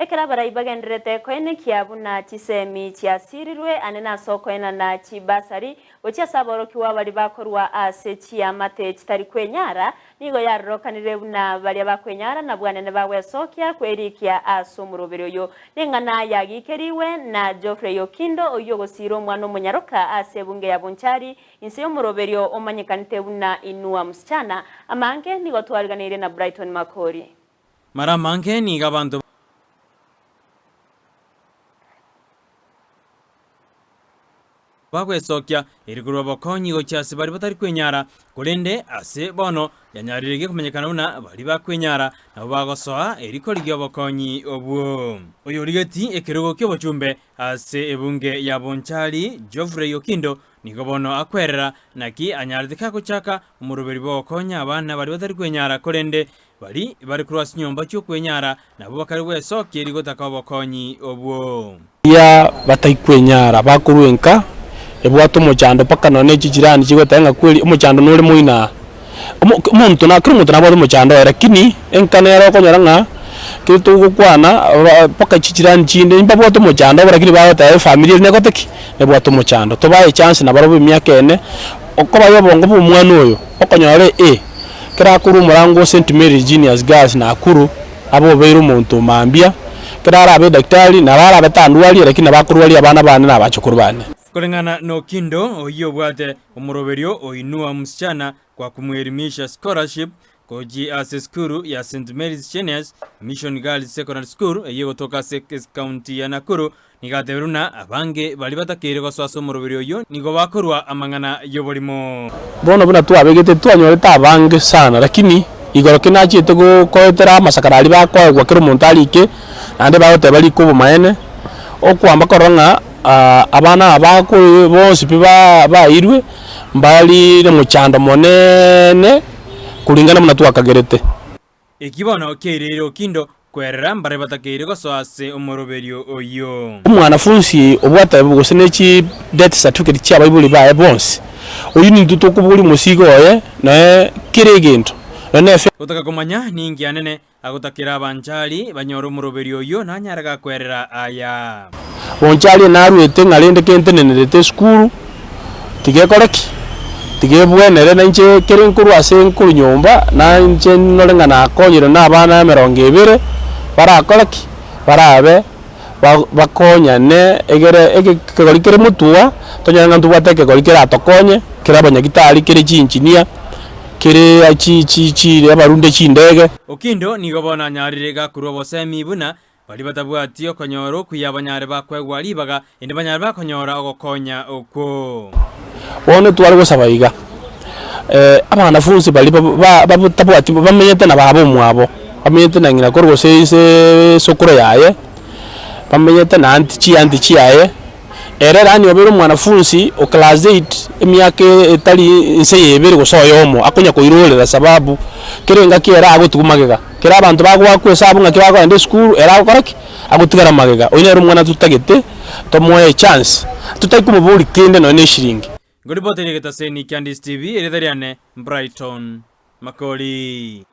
Ekero abarai bagendererete koenekia buna chisemi chiasirirwe ane nase okoenana chibasari gochia ase aborokigwa baria bakorwa ase chiamate chitari kwenyara, nigo yarorokanire buna baria bakwenyara nabwanene bagwesokia kwerikia ase omoroberi oyo. Neng'ana yagikerigwe na Geoffrey Okindo oyio ogosiira omwana omonyaroka ase ebunge ya Bonchari inse y'omoroberio omanyekanete buna Inua Msichana. Amange nigo twariganeirie na Brighton Makori. Mara amange nigo abanto bagwesokia ere korwa obokonyi gochia ase baria batari kwenyara, korende ase bono yanyariregie komanyekana buna baria bakwenyara nabwo bagosoa erio korigia obokonyi obwo. Oyorigeti ekerogo ki'obochumbe ase ebunge ya Bonchari, Geoffrey Okindo, nigo bono akwerera naki anyarete kagochaka omoroberi bw'ogokonya abana baria batari kwenyara korende Baria bare korwa ase chinyomba chi'okwenyara nabwo bakare gwesokia erio gotaka obokonyi obwo. Baria bataikwenyara bakorwa enka ebwate omochando mpaka nonya ne chichirani chigoteba ng'a kweri omochando nore moino aa. Omo omonto na kera omonto nabwate omochando oye lakini enka nere okonyora ng'a kere togokwana ba mpaka chichirani chinde mbabwate omochando obo lakini bagoteba efamiri eria negote ki? Nebwate omochando. Tobae echance nabarobwo emiaka ene, okobae obongo bwa omwana oyo, okonyora eh. Ekero akorwa omorango o St Mary's Juniors Girls Nakuru, abe obeire omonto o mambia, ekero arabe edaktari, nabo arabe tandwarie lakini nabo akorwaria abana bane na abachokoro bane. Koreng'ana n'Okindo, oyio obwate omoroberio o Inua Msichana kwa Kumuelimisha Scholarship gochia ase esukuru ya St Mary's Genius Mission Girls Secondary School eyio egotoka ase ecounty ya Nakuru, Nigo atebirie buna abange baria batakeire gosoa ase omoroberi oyio nigo bakorua amang'ana y'oborimo. Bono buna twabegete twanyorete abange sana, lakini igoro ki nachiete goetera amasakara aria bakoegwa kera omonto arike, naende bagoteba rika obomaene, okwamba korora ng'a abana aba bako bonsi pi bairwe, mbari nomochando moneene kulingana buna twakagerete. Eki bono kiaireire Okindo kwerera mbare batakeire gosoa ase omoroberio oyio. Omwanafunsi obwate gose ne chi death certificate chia abaibori baye bonsi, oyio nintwe tokobogoria omosigo oye noe kera egento, nonya ne efe. Gotaka komanya ninki anene agotakera abanchari banyore omoroberio oyio nanyare gakwerera aya. Bonchari naruete ng'a rende kentenenerete esukuru, tiga ekore ki? Tiga ebwenere na inche kere nkorwa ase nkorwa nyomba, na inche nore ng'a nakonyire na abana emerongo ebere, barakore ki? Barabe ba bakonyane egere ege ekegori kere motwe, tonyore ng'a ntobwate ekegori keratokonye, kere abanyagitari, kere chiinjinia, kere chi chi chi abarunde chindege. Okindo nigo bono anyarire gakorwa obosemi buna Baria batabwati okonyora okuya banyare bakoegwa ribaga, inde banyare bakonyora ogokonya okwo. Bono tware gosaba iga, abanafunsi baria batabwati bamenyete na baba omwabo, bamenyete na ng'ina koro gose ise sokoro yaye, bamenyete na aunty chiaunty chiaye, ere yaani obeire omwanafunsi o class eight emiaka etari inse ya ebere gose oyomo, akonya koirorera sababu kera engaki ere agotigwa magega. Kera abanto bagoakwa esabu ng'aki bakogenda esukuru, ere agokora ki? Agotigara magega. Oyio nere omwana totagete tomoe echance, totari komoboria kende nonya ne eshiringi. Ngoripoteria egetaseni kia Ndisi TV, erieta riane Brighton Makori.